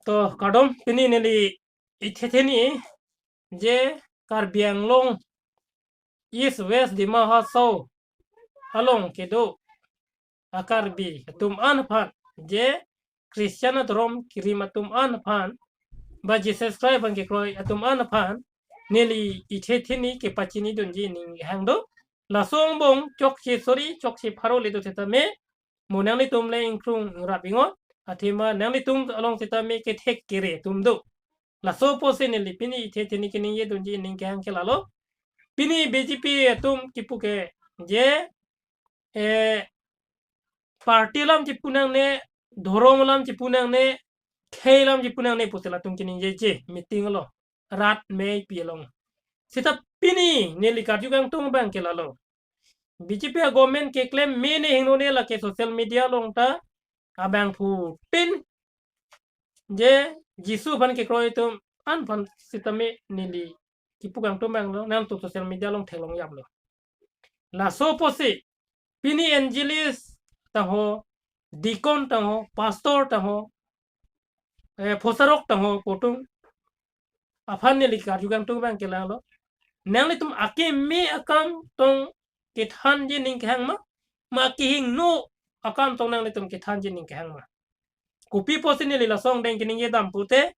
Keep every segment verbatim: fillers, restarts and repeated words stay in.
To, kardom, pini neli ithe theni je Karbi Anglong East West Dima Hasao along kedo a-Karbi atum an aphan, je Christian adhorom kerim atum an aphan, ba Jesus Christ aphan kekroi atum an aphan, neli ithe theni kepachinidunji ning hang do. Laso angbong chokche suri, chokche pharo le do setame, mo nanglitum le ingkrung ingrap ingot, athema nanglitum along setame kethek kere atum do. Laso apotsi neli pini ithe theni keningjedunji ning kehang ke lalo. Pini B J P atum kipu ke je, eh, party alam chipu nangne, dhorom alam chipu nangne, khei alam chipu nangne pusi latum keningjeje meeting along, rat mei pi along. Seta pini neli karju kangtung abang ke lalo. B J P a-government keklem mene hingnone lake social media along ta abangphu pin je Jisu aphan kekroi atum an aphan setame neli kipu kangtum abang lo, nangtum social media along theklong yap lo. Laso apotsi pini evangelist tangho, deacon tangho, pastor tangho, eh, phosarok tangho pu atum aphan neli karju kangtung abang ke lalo. Nanglitum akeme akam tong kethanji ning kehang ma, ma kehingno akam tong nanglitum kethanji ning kehang ma? Kopi apotsi neli laso angdeng keningje dam pute,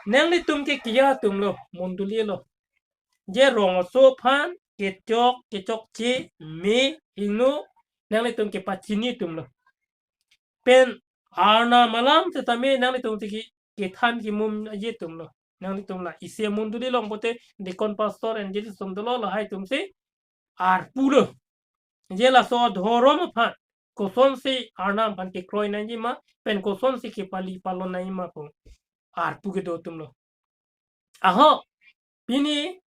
nanglitum ke kiya atum lo, mondoli lo. Je rong aso aphan kechok, kechokche, me, hingno, nanglitum kepachini atum lo. Pen Arnam alam setame nanglitum tiki kethan kemumji atum lo. Nanglitum la isi mondoli along pute deacon, pastor, evangelist atum dolo, lahai atumsi arpu lo. Je laso adhorom aphan kosonsi Arnam aphan kekroi nangji ma, pen kosonsi kepali palon nangji ma pu arpu kedo atum lo. Aho, pini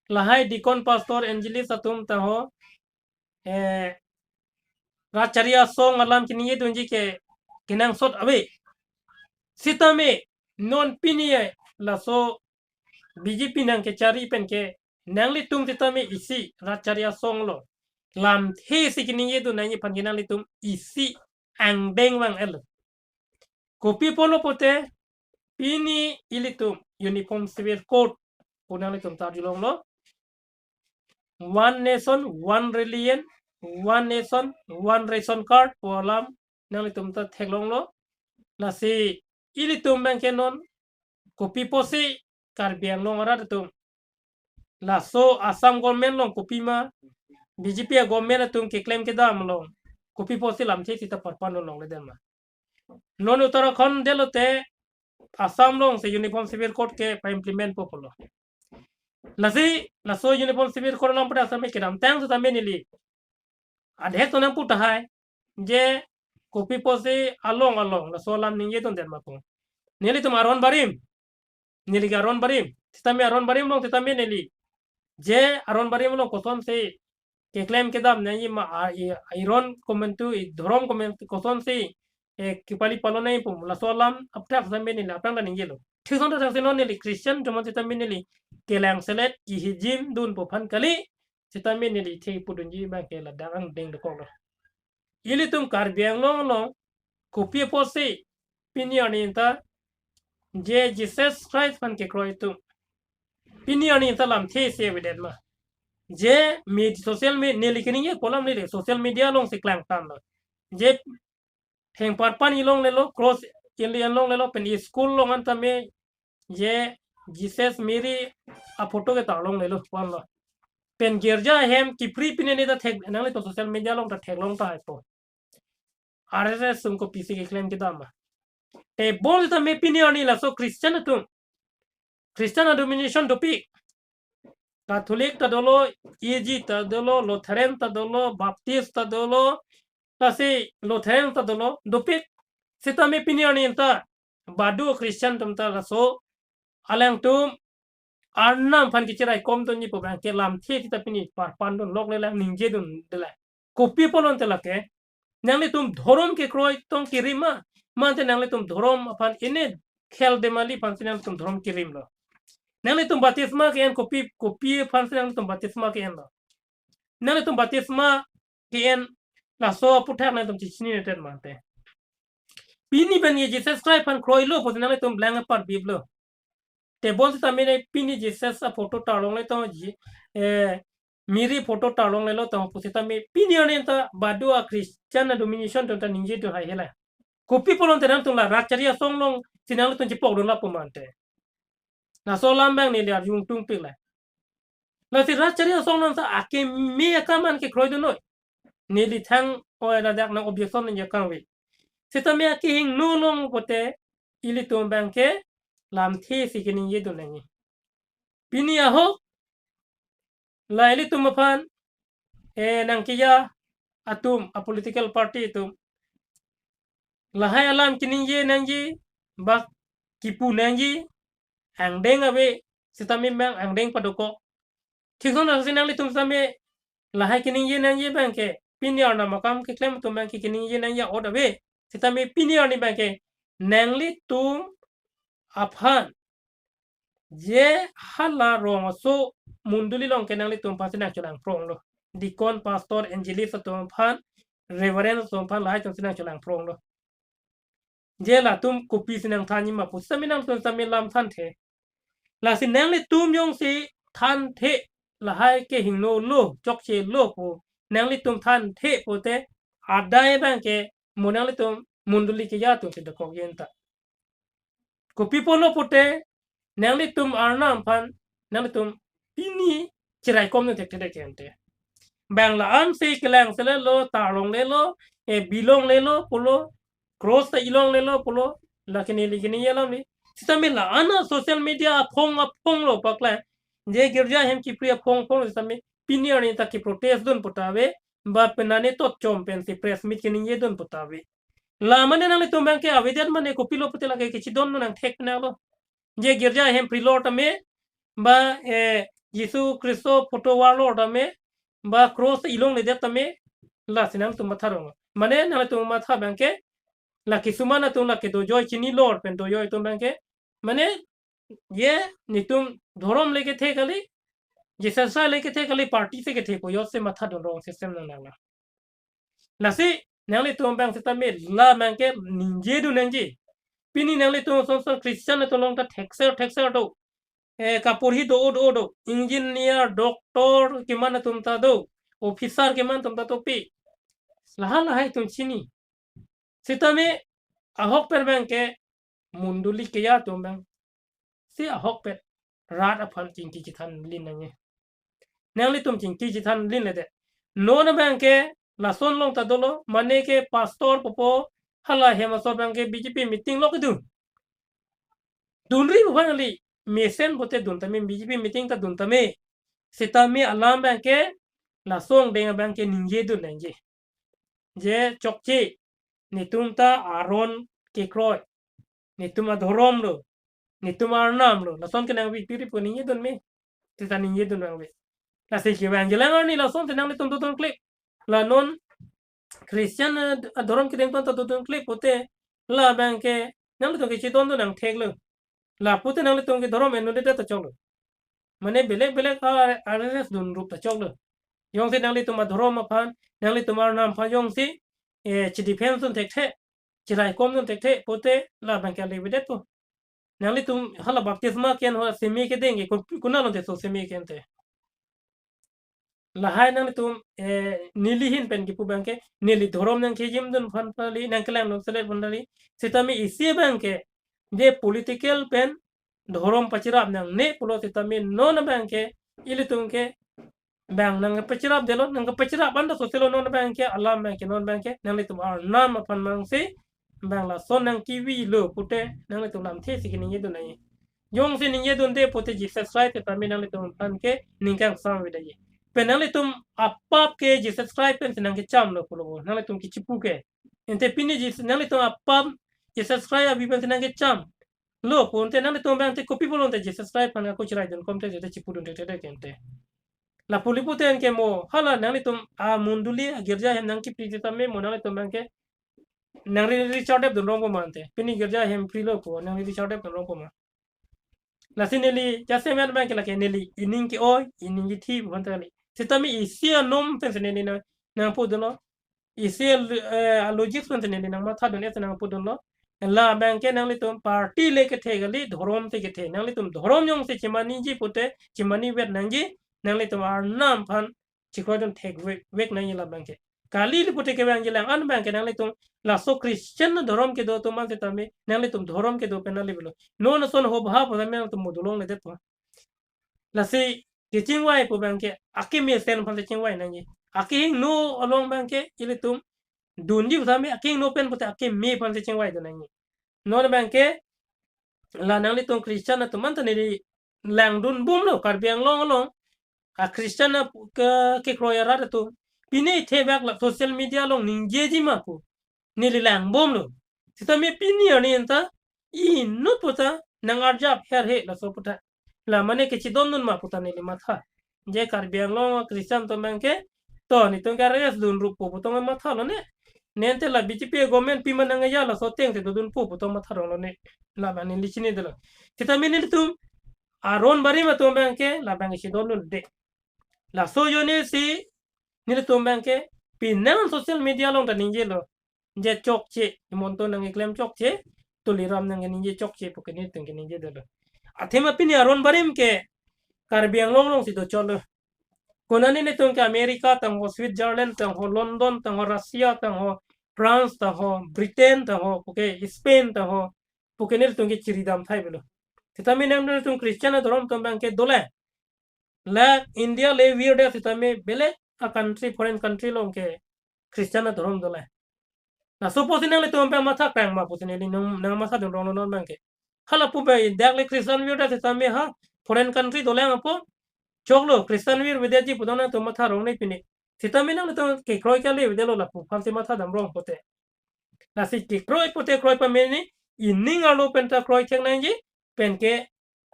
lahai deacon, pastor, evangelist atum tangho, eh, rat chari asong alam keningjedunji ke kenangsot ave. Setame non pini, eh, laso B J P nangkechari pen ke nanglitum setame isi rat chari asong along lamthe si keningjedun nangji aphan ke nanglitum isi angdeng vang-et lo. Kopi apotlo pute, pini ilitum Uniform Civil Code pu nanglitum ta arjulong lo. One nation, one religion, one nation, one ration card pu alam nanglitum ta theklong lo. Lasi ilitum abang ke non kopi apotsi Karbi Anglong arat atum laso Assam government along kopi ma, B J P a-government atum keklem kedam along kopi apotsi lamthe sita parpan longle den ma? Non Uttarakhand detlo te Assam alongsi Uniform Civil Code ke pa-implement po pulo. Lasi laso Uniform Civil Code alam pada setame kedamtang setame neli adhek tonang pu tahai, je kopi apotsi along along laso alam ningjedun den ma pu. Nelitum aron barim, neli ke aron barim, setame aron barim along setame neli je aron barim along kosonsi keklem kedam nangji ma, a, i, iron komantu, idhorom komantu kosonsi, eh, kepali palon nangji pu laso alam aphuthak setame neli aphrang ta ningjelo. Thik song ta thaksi non neli Christian atum an setame neli kelang selet kehijim dunpo aphan kali, setame neli thek pudunji abang ke ladak angdeng dokok lo. Ilitum Karbi Anglong along kopi apotsi pini arni ta je Jesus Christ aphan kekroi atum pini arni ta lamthe si ave det ma? Je me-, social me-, neli keningje pu alam neli social media alongsi klangtan lo. Je heng parpan ilonglelo, cross ili anlonglelo, pen school along an tame je Jesus, Mary aphoto ke ta longlelo, pu an lo. Pen girja ahem kepri pine ne ta thek, nanglitum social media along ta theklong tahai po. R S S atum kopisi keklem kedam ma? Tebon setame pini arni laso Christian atum, Christian denomination dopik. Catholic ta dolo, E G ta dolo, Lutheran ta dolo, Baptist ta dolo, lasi Lutheran ta dolo, dopik. Setame pini arni ta badu Christian atum ta laso alangtum Arnam aphan kechiraikom dunji pu abang ke lamthe sita pini parpan dun lokle lang ningje dun dela. Kopi pulote lake nanglitum dhorom kekroi tong kerim ma, mate nanglitum dhorom aphan ine khel demali aphansi nanglitum dhorom kerim lo? Nanglitum baptisma ke-en kopi, kopi aphansi nanglitum baptisma ke-en lo? Nanglitum baptisma ke-en laso aphuthak nanglitum chechini netet mate. Pini pen ke Jesus Christ aphan kroilo pusi nanglitum blank apar biblo. Tebon setame ne pini Jesus aphoto tarlongle tong ji, eh, Mary photo tarlonglelo tong pusetame pini arni ta badu a-Christian a-denomination atum ta ningjedun haihela. Kopi pulote nangtum la rat chari asong alongsi nanglitum chepokdun lapu mante. Laso alam abang neli arjung tungpik la. Lasi rat chari asong along ta akeme akam an kekroidun noi. Neli thang oi ladak nang objection nangji akangve. Setame akehingno along pulote ilitum abang ke lamthe si keningjedun nangji. Pini ahok la ilitum aphan, eh, nangkeja atum a-political party atum lahai alam keningje nangji, bak kipu nangji, angdeng ave, setame abang angdeng padokok. Thik son asi nanglitum setame lahai keningje nangji abang ke pini arnam akam keklem atum abang ke keningje nangji ot ave. Setame pini arni abang ke nanglitum aphan je hala rong aso mondoli along ke nanglitum aphansi nangchelangphronglo. Deacon, pastor, evangelist atum aphan, reverend atum aphan lahai atumsi nangchelangphronglo. Je latum kopisi nangthanji ma pu setame nangtum setame lam thanthe. Lasi nanglitum jongsi thanthe lahai kehingno lo, chokche lo pu nanglitum thanthe pulote adai abang ke mo nanglitum mondoli keja atumsi dokok yen ta. Kopi pulo pulote nanglitum arnam aphan nanglitum pini chiraikomdun thekthedet ke ante. Bang la-ansi kelang selelo, tarlonglelo, eh, bilonglelo pulo, cross ta ilonglelo pulo, lake neli keningje alam ni. Setame la-an a-social media aphong aphong lo paklang. Je girja ahem kipri aphong aphong lo setame pini arni ta keprotest dun pu ta ave, ba penane tot chom pensi press meet keningjedun pu ta ave. La mane nanglitum abang ke avedet mane kopilo pulote lake kechidon nangthek nanglo. Je girja ahem prilor tame, ba, eh, Jisu Khristo photo varlor tame, ba cross ilongledet tame, lasi nangtum matha rong. Mane nangtum matha abang ke, la kisuman atum lake dojoi chinilor pen dojoi atum abang ke, mane je netum dhorom le kethe kali, Jesus le kethe kali, party si kethe pu jotsi mathadun rong system nang nang. Lasi nanglitum abang setame la abang ke ningjedun nangji. Pini nanglitum son son Christian atum along ta thekser thekser do. Eh, kaporhi do do do. Engineer, doctor keman atum ta do. Officer keman atum ta dopi. Lahai lahai atum chini. Setame ahokpet abang ke mondoli keja atum abang si ahokpet rat aphan chingki chethanlin nangji. Nanglitum chingki chethanlinledet. Non abang ke lason along ta dolo, mane ke pastor popo hala hem asor abang ke B J P meeting lok dun. Dunri pu aphan kali, mesen pulote dun tame, B J P meeting ta dun tame. Setame alam abang ke laso angdeng abang ke ningjedun nangji. Je chokche, netum ta aron kekroi, netum adhorom lo, netum arnam lo, lason ke nangvekpiri pu ningjedun me, seta ningjedun nangve. Lasi kevang jelang arni lasonsi nanglitum dodun klik. La non Christian, eh, adhorom kedeng ton ta dodun klik pulote, la abang ke nanglitum kechidondun nangtheklo. La pulote nanglitum ke dhorom ennodet ta choklo. Mane belek belek a-, R S S dun rup ta choklo. Jongsi nanglitum adhorom aphan, nanglitum arnam aphan jongsi, eh, chedefense dun thekthe, chiraikomdun thekthe pulote la abang ke alevedetpo. Nanglitum hala baptisma ke-en ho seme kedeng ke kun-, konatlo te so seme ke-en te. Lahai nanglitum, eh, neli ahin pen kipu abang ke, neli dhorom nangkejimdun aphan kali, nangkelangdun selet aphan kali. Setame isi abang ke, je political pen dhorom pachirap nangne pulo setame non abang ke, ilitum ke, bang nangpachirapdetlo, nangpachirap anta soselo non abang ke, alam abang ke, non abang ke, nanglitum arnam aphan mangsi, bang lason nangkevilo pulote, nanglitum lamthe si keningjedun nangji. Jongsi ningjedunde pulote Jesus Christ setame nanglitum aphan ke ning kangsam avedetji. Pen nanglitum apap ke Jesus Christ pensi nangkechamlo pulo, nanglitum kechipu ke. Ante pini Jesus, nanglitum apap Jesus Christ avi pensi nangkecham. Lo pu ante nanglitum abang te kopi pulote Jesus Christ aphan ako chiraidun komte te chipudun te te te ke ante. La puli pulote anke mo hala nanglitum amondoli agirja ahem nangkipri setame mo nanglitum abang ke nangri Richard Deep dun rongpo ma ante. Pini girja ahem prilo pu nangri Richard Deep dun rongpo ma. Lasi neli jasemet abang ke lake neli ining ke-oi, ining kethi pu anta kali. Setame isi anom pensi neli nang, nangpudunlo. Isi al-, eh, alogic pensi neli nangmathadun ese nangpudunlo. Labang ke nanglitum party le kethe kali, dhorom si kethe. Nanglitum dhorom jongsi chemaniji pute chemani vet nangji, nanglitum Arnam aphan chikroidun thekvek, vek nangji labang ke. Kali le pute kevangji lang an abang ke nanglitum laso Christian dhorom kedo atum an setame nanglitum dhorom kedo pen nangli bilo. Non ason ho bha pute nanglitum mudu longledetpo. Lasi kechingvai pu abang ke akemesen aphan si chingvai nangji. Akehingno along abang ke ilitum dunji pu setame akehingno pen pute akeme aphan si chingvaidun nangji. Non abang ke la nanglitum Christian atum an ta neli langdunbomlo, Karbi Anglong along a Christian a ke, kekroi arat atum. Pine thebak la social media along ningjeji ma pu neli langbomlo. Setame pini arni anta inut puta nang-arjap herhe laso puta. La mane kechidondun ma puta neli matha. Je Karbi Anglong Christian atum abang ke, to netum ke arrest dunrup pu pu tong mathalo ne. Nente la B J P government pima nangkeja laso ateng si dodunpo pu tong matha ronglo ne. Labang neli chinidetlo. Setame nelitum aron barim atum abang ke labang kechidondunde. Laso ajoine si nelitum abang ke pining social media along ta ningjelo. Je chokche, Himanta nangkeklem chokche, Tuliram nangkeningje chokche pu ke nelitum keningjedetlo. Athema pini aron barim ke Karbi Anglong along si dochotlo. Konane netum ke America tangho, Switzerland tangho, London tangho, Russia tangho, France tangho, Britain tangho, pu ke Spain tangho, pu ke netum ke chiridam thai bilo. Setame nangtum Christian adhorom atum abang ke dole. La India le virdet setame belek a country, foreign country along ke Christian adhorom dole. Laso pusi nanglitum abang matha krang ma pusi neli nang, nang mathadun ronglo non abang ke. Hala pu abang dak le Christian virdet setame ha foreign country dolang apo. Choklo Christian vir vedetji pu tong nangtum matha rong ne pini. Setame nanglitum kekroi kali vedetlo lapu aphan si mathadam rong pute. Lasi kekroi pute kroi pamene ining arlo pen ta kroi thek nangji, pen ke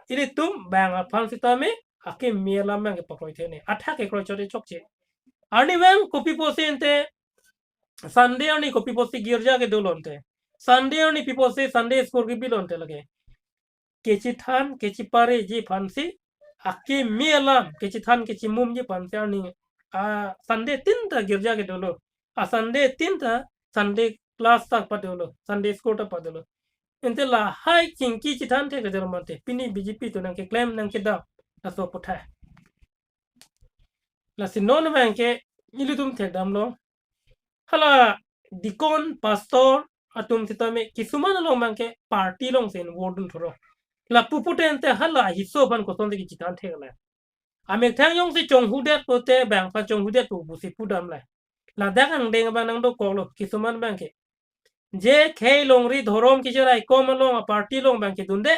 ilitum abang aphan setame akeme alam abang ke pakroi thek ne. Athak kekroi chot chokche. Arni abang kopi pusi ante Sunday arni kopi pusi girja kedo lonte. Sunday arni pi pusi Sunday school kebi lonte lake. Kechethan, kechepareji aphan si, akeme alam, kechethan, kechemumji aphan si arni, a Sunday tin ta girja kedolo. A Sunday tin ta Sunday class ta padolo, Sunday school ta padolo. Ante lahai chingki chethanthe kedolo mate, pini B J P atum nangkeklem nangkedam, laso puthot. Lasi non abang ke ilitum thekdamlo. Hala deacon, pastor atum setame kisuman along abang ke party along si involve dun thuro. Lapu pute ante hala ahiso aphan kosonsi kechethanthe kali. Amethang jongsi chonghudet pute abang aphan chonghudet pu pusi pudam le. Ladak angdeng abang nangdokoklo kisuman abang ke. Je khei longri dhorom kecheraikom along a party along abang ke dunde.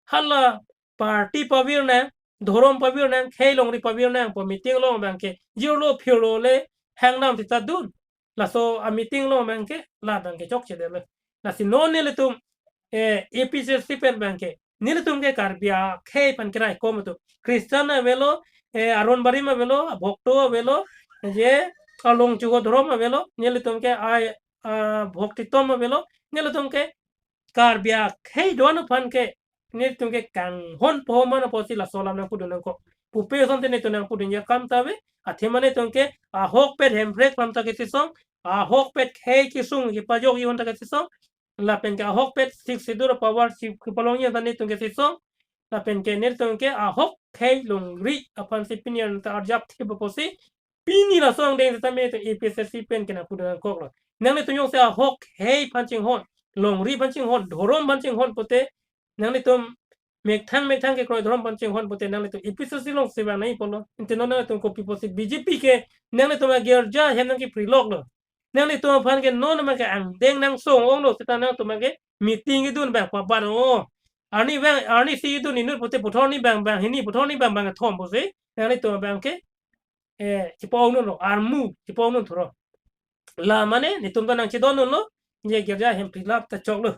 Hala party pavir nang, dhorom pavir nang, khei longri pavir nang pu meeting along abang ke jirlo phirlo le hangdam sita dun. Laso a meeting along abang ke la abang ke chokchedetlo. Lasi non nelitum, eh, A P C C pen abang ke nelitum ke Karbi akhei aphan keraikom atum. Christian avelo, eh, aron barim avelo, abhokto avelo, je along chugo dhorom avelo, nelitum ke ai, ah, bhoktitom avelo, nelitum ke Karbi akhei do-an aphan ke nelitum ke kanghon pohomana pusi laso alam nangpudun nangkok. Pupe asonte netum nangpudunji akam ta ave, athema netum ke ahokpet Hemprek aphan ta kechesong, ahokpet khei kesung kepajokji aphan ta kechesong, lapen ke ahokpet Sixth Schedule power si kepalongji aphan ta netum kechesong, lapen ke netum ke ahok khei longri aphan si pini anta arjap thip pusi, pini laso angdeng setame netum A P C C pen ke nangpudun nangkoklo. Nanglitum jongsi ahok khei aphan chinghon, longri aphan chinghon, dhorom aphan chinghon pute, nanglitum methang methang kekroi dhorom aphan chinghon pute, nanglitum A P C C along si vang nangji pulo. Ante non nanglitum kopi pusi B J P ke nanglitum agirja ahem nangkepriloklo. Nanglitum aphan ke non abang ke angdeng nangsong onglo seta nangtum abang ke meeting idun abang pabat o. Arni abang, arnisi idun inut pute puthot arni abang, banghini puthot arni abang, bangkethom pusi nanglitum abang ke, eh, chipo-ongdunlo, armu chipo-ongdun thuro. La mane netum ta nangchedondunlo, je girja ahem prilap ta choklo.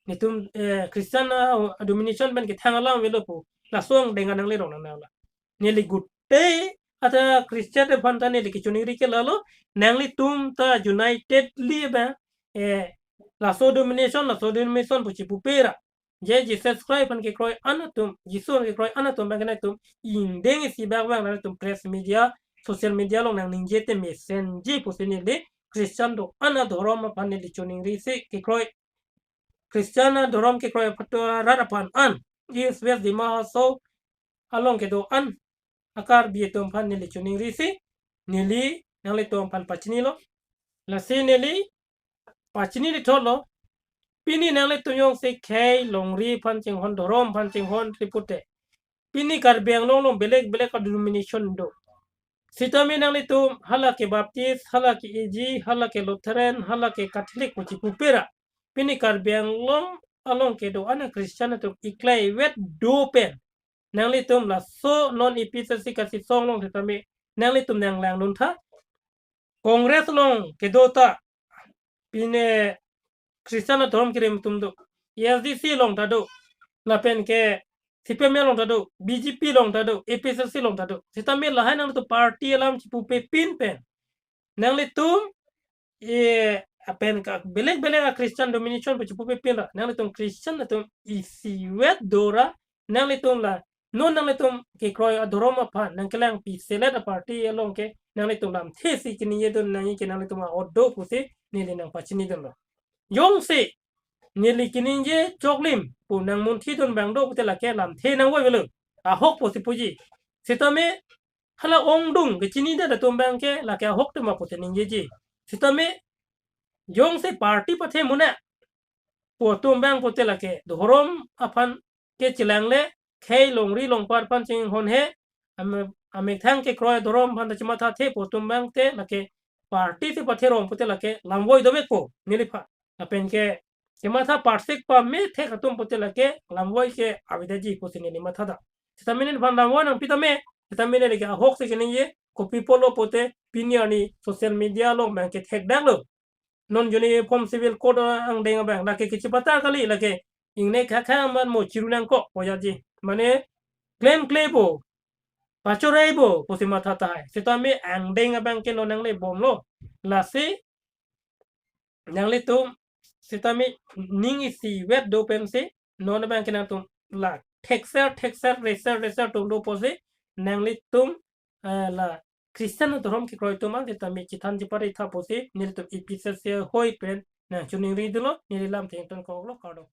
Netum, eh, Christian, ah, domination pen kethang alam avelo pu. Laso angdeng nangle rong nang nangla. Neli gute ata Christian aphan ta neli kechoningri ke lalo, nanglitum ta unitedly abang, eh, laso domination, laso domination pu chipupera. Je Jesus Christ aphan kekroi an atum, Jisu aphan kekroi an atum abang ke nangtum ingdeng isi bak abang nangtum press media, social media along nangningje te mesenji pusi neli Christian do-an adhorom aphan neli choningri si kekroi. Christian adhorom kekroi aphan arat aphan an, East West Dima Hasao along kedo-an a-Karbi atum aphan neli choningri si, neli nanglitum aphan pachinilo. Lasi neli pachini di thotlo, pini nanglitum jongsi khei longri aphan chinghon, dhorom aphan chinghon ri pulote, pini Karbi Anglong along belek belek a-denomination do. Sitame nanglitum hala ke Baptist, hala ke A G, hala ke Lutheran, hala ke Catholic pu chipupe ra, pini Karbi Anglong along kedo-an a-Christian atum iklai vet do pen, nanglitum laso non A P H L C kachesong along sitame nanglitum nanglangdun tha. Congress along kedo ta, pine Christian adhorom kerim atum do, A S D C along ta do, lapen ke C P I M along ta do, B J P along ta do, A P H L C along ta do. Sitame lahai nanglitum party alam chipupe pin pen, nanglitum e apen ka belek belek a-Christian denomination pu chipupe pin ra, nanglitum Christian atum isi vet do ra, nanglitum la non nanglitum kekroi adhorom aphan nangkelangpi selet a-party along ke nanglitum lamthe si keningje dun nangji ke nanglitum a-ot do pusi neli nangpachinidunlo. Jongsi neli keningje choklim pu nangmunthidun abang do pulote lake lamthe nangvoi avelo, ahok pusi puji. Sitame hala ongdung kechinidet atum abang ke lake ahok tema pusi ningjeji. Sitame jongsi party pathe muna pu atum abang pulote lake dhorom aphan kechelangle, khei longri longpat aphan chinghon he, ame-, amethang kekroi dhorom aphan ta chimathathe pu atum abang te lake party si patherong pulote lake lamvoi dovekpo neliphan. Lapen ke kematha parsik pamethek atum pulote lake lamvoi ke avedetji pusi neli matha da. Sitame neliphan lamvoi nangpi tame, sitame neli ke ahok si keningje, kopi apotlo pulote pini arni social media along abang kethekdaklo. Non Uniform Civil Code angdeng abang lake kechipatar kali, lake ingne khakha man mo chiru nangkok pu ajatji. Mane klemkle bo, pachorai bo pusi matha tahai. Sitame angdeng abang ke non nangle bomlo. Lasi nanglitum sitame ning isi vet do pensi non abang ke nangtum la thekser thekser, reser reser atum do pusi nanglitum, eh, la Christian adhorom kekroi atum an sitame chethan chepare tha pusi nelitum A P H L C ahoi pen nangchoningri dunlo, neli lamthe ingtonkoklo, kardom.